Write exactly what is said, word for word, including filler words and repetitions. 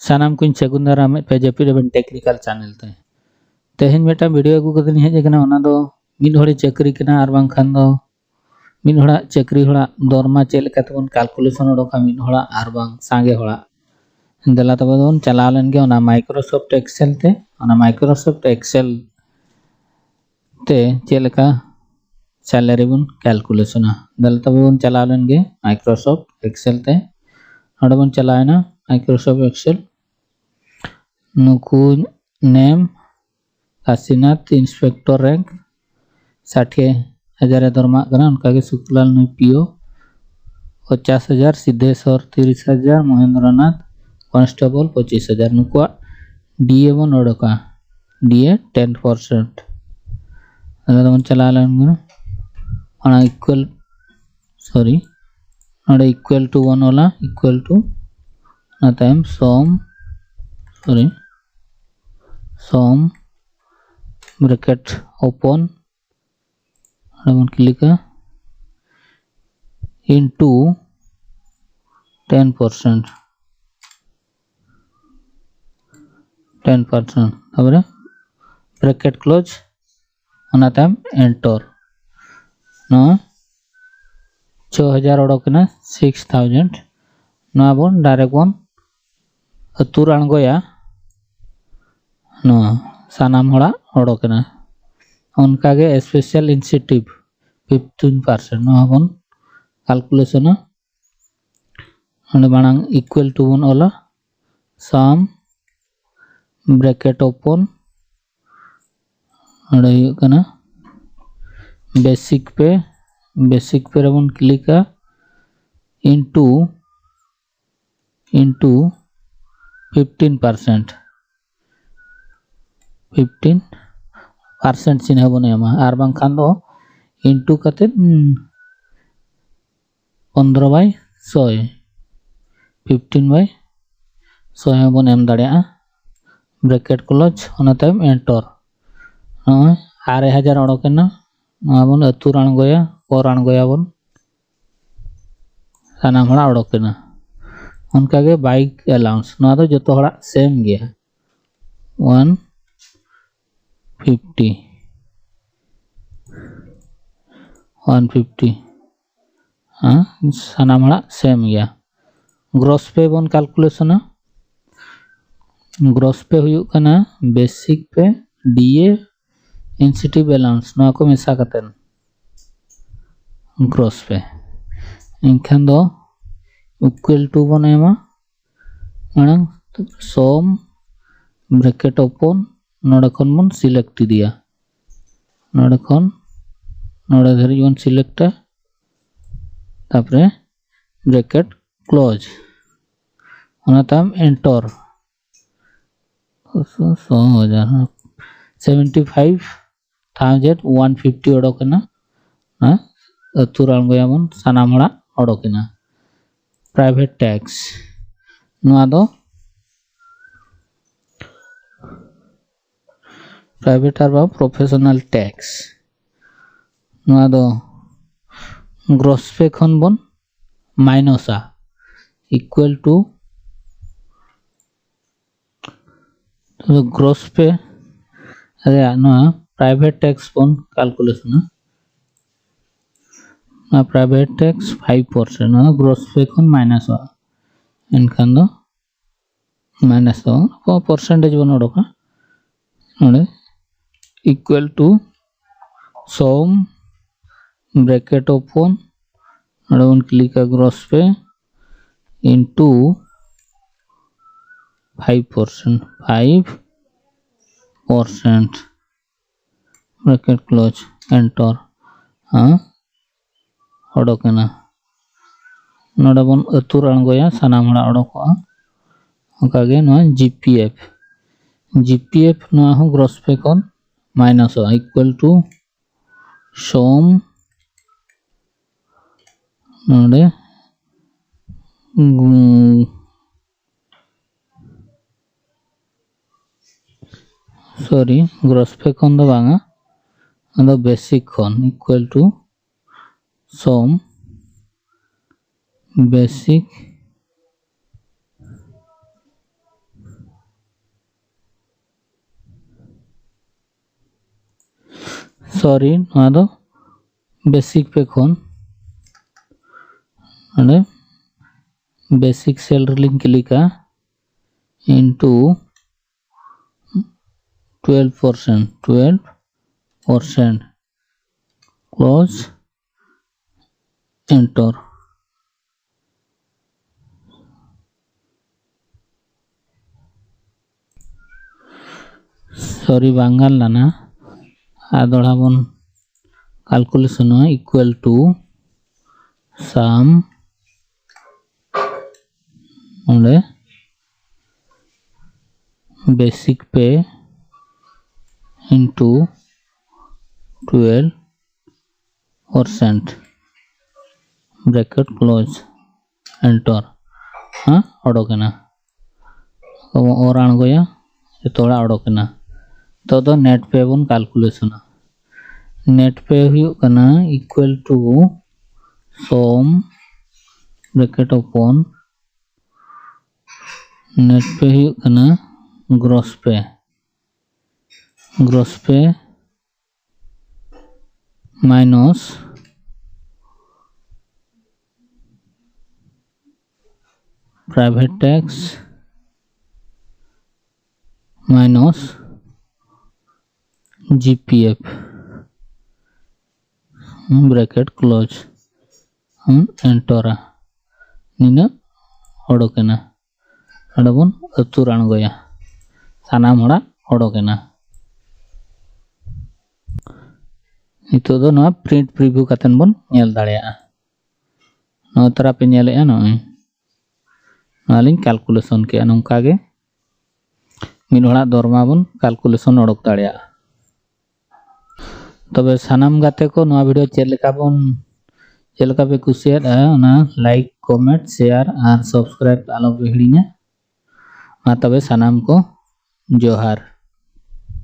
ᱥᱟᱱᱟᱢ ᱠᱚᱧ ᱥᱟᱹᱜᱩᱱ ᱫᱟᱨᱟᱢᱮᱫ ᱯᱮ ᱡᱟᱹᱯᱤᱫ ᱟᱵᱮᱱ ᱴᱮᱠᱱᱤᱠᱟᱞ ᱪᱮᱱᱮᱞ ᱛᱮ᱾ ᱛᱮᱦᱮᱧ ᱢᱤᱫᱴᱟᱝ ᱵᱷᱤᱰᱤᱭᱳ ᱟᱹᱜᱩ ᱠᱟᱛᱮᱧ ᱦᱮᱡ ᱟᱠᱟᱱᱟ, ᱚᱱᱟ ᱫᱚ ᱢᱤᱫ ᱦᱚᱲᱮ ᱪᱟᱹᱠᱨᱤ ᱠᱟᱱᱟ ᱟᱨ ᱵᱟᱝᱠᱷᱟᱱ ᱫᱚ ᱢᱤᱫ ᱦᱚᱲᱟᱜ ᱪᱟᱹᱠᱨᱤ ᱦᱚᱲᱟᱜ ᱫᱚᱨᱢᱟ ᱪᱮᱫ ᱞᱮᱠᱟ ᱛᱮᱵᱚᱱ ᱠᱟᱞᱠᱩᱞᱮᱥᱚᱱ ᱚᱰᱚᱠᱟ ᱢᱤᱫ ᱦᱚᱲᱟᱜ ᱟᱨ ᱵᱟᱝ ᱥᱟᱸᱜᱮ ᱦᱚᱲᱟᱜ᱾ ᱫᱮᱞᱟ ᱛᱚᱵᱮ ᱵᱚᱱ ᱪᱟᱞᱟᱣ ᱞᱮᱱ ᱜᱮ ᱚᱱᱟ ᱢᱟᱭᱠᱨᱳᱥᱚᱯᱷᱴ ᱮᱠᱥᱮᱞ ᱛᱮ᱾ ᱚᱱᱟ ᱢᱟᱭᱠᱨᱳᱥᱚᱯᱷᱴ ᱮᱠᱥᱮᱞ ᱛᱮ ᱪᱮᱫ ᱞᱮᱠᱟ ᱥᱮᱞᱟᱨᱤ ᱵᱚᱱ ᱠᱟᱞᱠᱩᱞᱮᱥᱚᱱᱟ᱾ ᱫᱮᱞᱟ ᱛᱚᱵᱮ ᱵᱚᱱ ᱪᱟᱞᱟᱣ ᱞᱮᱱ ᱜᱮ ᱢᱟᱭᱠᱨᱳᱥᱚᱯᱷᱴ ᱮᱠᱥᱮᱞ ᱛᱮ᱾ ᱱᱚᱰᱮ ᱵᱚᱱ ᱪᱟᱞᱟᱣᱮᱱᱟ ᱢᱟᱭᱠᱨᱳᱥᱚᱯᱷᱴ ᱮᱠᱥᱮᱞ᱾ ᱱᱩᱠᱩ ᱱᱮᱢ ᱠᱟᱥᱤᱱᱟᱛᱷ ᱤᱱᱥᱯᱮᱠᱴᱚᱨ ᱨᱮᱝᱠ ᱥᱟᱴᱷᱮ ᱦᱟᱡᱟᱨ ᱮ ᱫᱚᱨᱢᱟᱜ ᱠᱟᱱᱟ᱾ ᱚᱱᱠᱟᱜᱮ ᱥᱩᱠᱞᱟᱞ ᱱᱩᱭ ᱯᱤᱭᱳ ᱯᱚᱪᱟᱥ ᱦᱟᱡᱟᱨ, ᱥᱤᱫᱷᱮᱥᱚᱨ ᱛᱤᱨᱤᱥ ᱦᱟᱡᱟᱨ, ᱢᱚᱦᱮᱱᱫᱨᱚᱱᱟᱛᱷ ᱠᱚᱱᱥᱴᱮᱵᱚᱞ ᱯᱚᱸᱪᱤᱥ ᱦᱟᱡᱟᱨ᱾ ᱱᱩᱠᱩᱣᱟᱜ ᱰᱤ ᱮ ᱵᱚᱱ ᱚᱰᱚᱠᱟ, ᱰᱤ ᱮ ᱴᱮᱱ ᱯᱟᱨᱥᱮᱱᱴ᱾ ᱟᱫᱚ ᱵᱚᱱ ᱪᱟᱞᱟᱣ ᱞᱮᱱ ᱜᱮ ᱚᱱᱟ ᱤᱠᱩᱭᱮᱞ ᱥᱚᱨᱤ ᱱᱚᱰᱮ ᱤᱠᱩᱭᱮᱞ ᱴᱩ ᱵᱚᱱ ᱚᱞᱟ, ᱤᱠᱩᱭᱮᱞ ᱴᱩ ᱚᱱᱟ ᱛᱟᱭᱚᱢ ᱥᱚᱢ ᱥᱚᱨᱤ ᱥᱚᱢ ᱵᱨᱮᱠᱮᱴ ᱳᱯᱚᱱ ᱚᱸᱰᱮ ᱵᱚᱱ ᱠᱞᱤᱠᱟ into ten percent ten percent ᱛᱟᱨᱯᱚᱨᱮ ᱵᱨᱮᱠᱮᱴ ᱠᱞᱳᱡᱽ ᱚᱱᱟ ᱛᱟᱭᱚᱢ ᱮᱱᱴᱟᱨ᱾ ᱱᱚᱣᱟ ᱪᱷᱚ ᱦᱟᱡᱟᱨ ᱚᱰᱚᱠ ᱮᱱᱟ, ᱥᱤᱠᱥ ᱛᱷᱟᱣᱡᱮᱱᱰ᱾ ᱱᱚᱣᱟ ᱵᱚᱱ ᱰᱟᱭᱨᱮᱠᱴ ᱵᱚᱱ ᱟᱹᱛᱩᱨ ᱟᱬᱜᱚᱭᱟ᱾ ᱱᱚᱣᱟ ᱥᱟᱱᱟᱢ ᱦᱚᱲᱟᱜ ᱚᱰᱚᱠ ᱮᱱᱟ᱾ ᱚᱱᱠᱟᱜᱮ ᱥᱯᱮᱥᱟᱞ ᱤᱱᱥᱮᱱᱴᱤᱵᱷ ᱯᱷᱤᱯᱴᱤᱱ ᱯᱟᱨᱥᱮᱱᱴ, ᱱᱚᱣᱟ ᱵᱚᱱ ᱠᱟᱞᱠᱩᱞᱮᱥᱚᱱᱟ᱾ ᱚᱸᱰᱮ ᱢᱟᱲᱟᱝ ᱤᱠᱩᱭᱮᱞ ᱴᱩ ᱵᱚᱱ ᱚᱞᱟ, ᱥᱟᱢ ᱵᱨᱮᱠᱮᱴ ᱳᱯᱚᱱ ᱱᱚᱰᱮ ᱦᱩᱭᱩᱜ ᱠᱟᱱᱟ ᱵᱮᱥᱤᱠ ᱯᱮ, ᱵᱮᱥᱤᱠ ᱯᱮ ᱨᱮᱵᱚᱱ ᱠᱞᱤᱠᱟ into into fifteen percent, fifteen percent ᱪᱤᱱᱦᱟᱹ ᱵᱚᱱ ᱮᱢᱟ, ᱟᱨ ᱵᱟᱝᱠᱷᱟᱱ ᱫᱚ into ᱠᱟᱛᱮᱫ ᱯᱚᱱᱫᱽᱨᱚ ᱵᱟᱭ ᱥᱚᱭ, ᱯᱷᱤᱯᱴᱤᱱ ᱵᱟᱭ ᱥᱚᱭ ᱦᱚᱸᱵᱚᱱ ᱮᱢ ᱫᱟᱲᱮᱭᱟᱜᱼᱟ᱾ ᱵᱨᱮᱠᱮᱴ ᱠᱞᱳᱡᱽ, ᱚᱱᱟ ᱛᱟᱭᱚᱢ ᱮᱱᱴᱟᱨ᱾ ᱱᱚᱜᱼᱚᱭ ᱟᱨᱮ ᱦᱟᱡᱟᱨ ᱚᱰᱚᱠ ᱮᱱᱟ, ᱱᱚᱣᱟ ᱵᱚᱱ ᱟᱹᱛᱩᱨ ᱟᱬᱜᱚᱭᱟ, ᱚᱨ ᱟᱬᱜᱚᱭᱟᱵᱚᱱ᱾ ᱥᱟᱱᱟᱢ ᱦᱚᱲᱟᱜ ᱚᱰᱚᱠ ᱮᱱᱟ᱾ ᱚᱱᱠᱟᱜᱮ bike allowance, ᱱᱚᱣᱟ ᱫᱚ ᱡᱚᱛᱚ ᱦᱚᱲᱟᱜ ᱥᱮᱢ ᱜᱮᱭᱟ, ᱚᱣᱟᱱ ᱯᱷᱤᱯᱴᱤ, ᱚᱣᱟᱱ ᱯᱷᱤᱯᱴᱤ, ᱦᱮᱸ, ᱥᱟᱱᱟᱢ ᱦᱚᱲᱟᱜ ᱥᱮᱢ ᱜᱮᱭᱟ᱾ ᱜᱨᱚᱥ ᱯᱮ ᱵᱚᱱ ᱠᱟᱞᱠᱩᱞᱮᱥᱚᱱᱟ᱾ ᱜᱨᱚᱥ ᱯᱮ ᱦᱩᱭᱩᱜ ᱠᱟᱱᱟ ᱵᱮᱥᱤᱠ ᱯᱮ, ᱰᱤ ᱮ, ᱤᱱᱥᱮᱱᱴᱤᱵᱷ ᱮᱞᱟᱣᱩᱱᱥ, ᱱᱚᱣᱟ ᱠᱚ ᱢᱮᱥᱟ ᱠᱟᱛᱮᱫ ᱜᱨᱚᱥ ᱯᱮ᱾ ᱮᱱᱠᱷᱟᱱ ᱫᱚ ᱤᱠᱩᱭᱮᱞ ᱴᱩ ᱵᱚᱱ ᱮᱢᱟ ᱢᱟᱲᱟᱝ, ᱥᱚᱢ, ᱵᱨᱮᱠᱮᱴ ᱳᱯᱚᱱ, ᱱᱚᱰᱮ ᱠᱷᱚᱱ ᱵᱚᱱ ᱥᱤᱞᱮᱠᱴ ᱤᱫᱤᱭᱟ, ᱱᱚᱰᱮ ᱠᱷᱚᱱ ᱱᱚᱰᱮ ᱫᱷᱟᱹᱨᱤᱡ ᱵᱚᱱ ᱥᱤᱞᱮᱠᱴᱟ, ᱛᱟᱨᱯᱚᱨᱮ ᱵᱨᱮᱠᱮᱴ ᱠᱞᱳᱡᱽ, ᱚᱱᱟ ᱛᱟᱭᱚᱢ ᱮᱱᱴᱟᱨ᱾ ᱥᱚ ᱦᱟᱡᱟᱨ, seventy five thousand one fifty ᱚᱰᱚᱠ ᱮᱱᱟ᱾ ᱦᱮᱸ, ᱟᱹᱛᱩᱨ ᱟᱬᱜᱚᱭᱟᱵᱚᱱ, ᱥᱟᱱᱟᱢ ᱦᱚᱲᱟᱜ ᱚᱰᱚᱠ ᱮᱱᱟ᱾ ᱯᱨᱟᱭᱵᱷᱮᱴ ᱴᱮᱠᱥ, ᱱᱚᱣᱟ ᱫᱚ ᱯᱨᱟᱭᱵᱷᱮᱴ ᱟᱨ ᱵᱟᱝ ᱯᱨᱚᱯᱷᱮᱥᱚᱱᱟᱞ ᱴᱮᱠᱥ, ᱱᱚᱣᱟ ᱫᱚ ᱜᱨᱚᱥ ᱯᱮ ᱠᱷᱚᱱ ᱵᱚᱱ ᱢᱟᱭᱱᱚᱥᱟ, ᱤᱠᱩᱭᱮᱞ ᱴᱩ ᱜᱨᱚᱥ ᱯᱮ ᱨᱮᱭᱟᱜ ᱱᱚᱣᱟ ᱯᱨᱟᱭᱵᱷᱮᱴ ᱴᱮᱠᱥ ᱵᱚᱱ ᱠᱟᱞᱠᱩᱞᱮᱥᱚᱱᱟ᱾ ᱱᱚᱣᱟ ᱯᱨᱟᱭᱵᱷᱮᱴ ᱴᱮᱠᱥ ᱯᱷᱟᱭᱤᱵᱷ ᱯᱟᱨᱥᱮᱱᱴ, ᱱᱚᱣᱟ ᱜᱨᱚᱥ ᱯᱮ ᱠᱷᱚᱱ ᱢᱟᱭᱱᱟᱥᱚᱜᱼᱟ᱾ ᱮᱱᱠᱷᱟᱱ ᱫᱚ ᱢᱟᱭᱱᱟᱥ ᱫᱚ ᱯᱟᱨᱥᱮᱱᱴᱮᱡᱽ ᱵᱚᱱ ᱚᱰᱚᱠᱟ ᱱᱚᱰᱮ, ᱤᱠᱩᱭᱮᱞ ᱴᱩ ᱥᱚᱢ, ᱵᱨᱮᱠᱮᱴ ᱳᱯᱚᱱ, ᱱᱚᱰᱮ ᱵᱚᱱ ᱠᱞᱤᱠᱟ ᱜᱨᱚᱥ ᱯᱮ into five percent, five percent, bracket close, enter. ᱦᱮᱸ, ᱚᱰᱚᱠ ᱮᱱᱟ᱾ ᱱᱚᱰᱮ ᱵᱚᱱ ᱟᱹᱛᱩᱨ ᱟᱬᱜᱚᱭᱟ, ᱥᱟᱱᱟᱢ ᱦᱚᱲᱟᱜ ᱚᱰᱚᱠᱚᱜᱼᱟ᱾ ᱚᱱᱠᱟᱜᱮ ᱱᱚᱣᱟ ᱡᱤ ᱯᱤ ᱮᱯᱷ, ᱡᱤ ᱯᱤ ᱮᱯᱷ ᱱᱚᱣᱟ ᱦᱚᱸ ᱜᱨᱚᱥ ᱯᱮ ᱠᱷᱚᱱ ᱢᱟᱭᱱᱟᱥᱚᱜᱼᱟ, ᱤᱠᱩᱭᱮᱞ ᱴᱩ ᱥᱚᱢ, ᱱᱚᱰᱮ ᱥᱚᱨᱤ, ᱜᱨᱚᱥ ᱯᱮ ᱠᱷᱚᱱ ᱫᱚ ᱵᱟᱝᱟ, ᱟᱫᱚ ᱵᱮᱥᱤᱠ ᱠᱷᱚᱱ, ᱤᱠᱩᱭᱮᱞ ᱴᱩ ᱥᱚᱢ ᱵᱮᱥᱤᱠ sorry, ᱱᱚᱣᱟ ᱫᱚ basic pay ᱠᱷᱚᱱ ᱚᱸᱰᱮ basic cell ᱨᱮᱞᱤᱧ ᱠᱞᱤᱠᱟ, into twelve percent, twelve percent, close, enter. Sorry, ᱵᱟᱝ ᱜᱟᱱ ᱞᱮᱱᱟ᱾ ᱟᱨ ᱫᱚᱦᱲᱟ ᱵᱚᱱ calculation ᱟ, equal to sum ᱚᱸᱰᱮ basic pay into twelve percent, bracket close, enter. ᱦᱮᱸ, ᱚᱰᱚᱠᱮᱱᱟ᱾ ᱚᱨ ᱟᱬᱜᱚᱭᱟ, ᱡᱚᱛᱚ ᱦᱚᱲᱟᱜ ᱚᱰᱚᱠᱮᱱᱟ᱾ ᱱᱤᱛᱚᱜ ᱫᱚ net pay ᱵᱚᱱ calculation ᱟ᱾ Net pay ᱦᱩᱭᱩᱜ ᱠᱟᱱᱟ equal to sum, bracket open, net pay ᱦᱩᱭᱩᱜ ᱠᱟᱱᱟ gross pay, gross pay minus private tax minus G P F, bracket close, ᱦᱩᱸ, enter ᱟ᱾ ᱱᱤᱱᱟᱹᱜ ᱚᱰᱚᱠᱮᱱᱟ᱾ ᱚᱸᱰᱮ ᱵᱚᱱ ᱟᱹᱪᱩᱨ ᱟᱬᱜᱚᱭᱟ, ᱥᱟᱱᱟᱢ ᱦᱚᱲᱟᱜ ᱚᱰᱚᱠᱮᱱᱟ᱾ ᱱᱤᱛᱚᱜ ᱫᱚ ᱱᱚᱣᱟ print preview ᱠᱟᱛᱮ ᱵᱚᱱ ᱧᱮᱞ ᱫᱟᱲᱮᱭᱟᱜᱼᱟ᱾ ᱱᱚᱣᱟ ᱛᱟᱨᱟ ᱯᱮ ᱧᱮᱞᱮᱜᱼᱟ, ᱱᱚᱜᱼᱚᱭ ᱱᱚᱣᱟ ᱞᱤᱧ calculation ᱠᱮᱜᱼᱟ᱾ ᱱᱚᱝᱠᱟ ᱜᱮ ᱢᱤᱫ ᱦᱚᱲᱟᱜ ᱫᱚᱨᱢᱟ ᱵᱚᱱ calculation ᱚᱰᱚᱠ ᱫᱟᱲᱮᱭᱟᱜᱼᱟ᱾ ᱛᱚᱵᱮ ᱥᱟᱱᱟᱢ ᱜᱟᱛᱮ ᱠᱚ, ᱱᱚᱣᱟ video ᱪᱮᱫ ᱞᱮᱠᱟ ᱵᱚᱱ, ᱪᱮᱫ ᱞᱮᱠᱟ ᱯᱮ ᱠᱩᱥᱤᱭᱟᱫᱼᱟ, ᱚᱱᱟ like, comment, share ᱟᱨ subscribe ᱟᱞᱚ ᱯᱮ ᱦᱤᱲᱤᱧᱟ᱾ ᱢᱟ ᱛᱚᱵᱮ ᱥᱟᱱᱟᱢ ᱠᱚ ᱡᱚᱦᱟᱨ᱾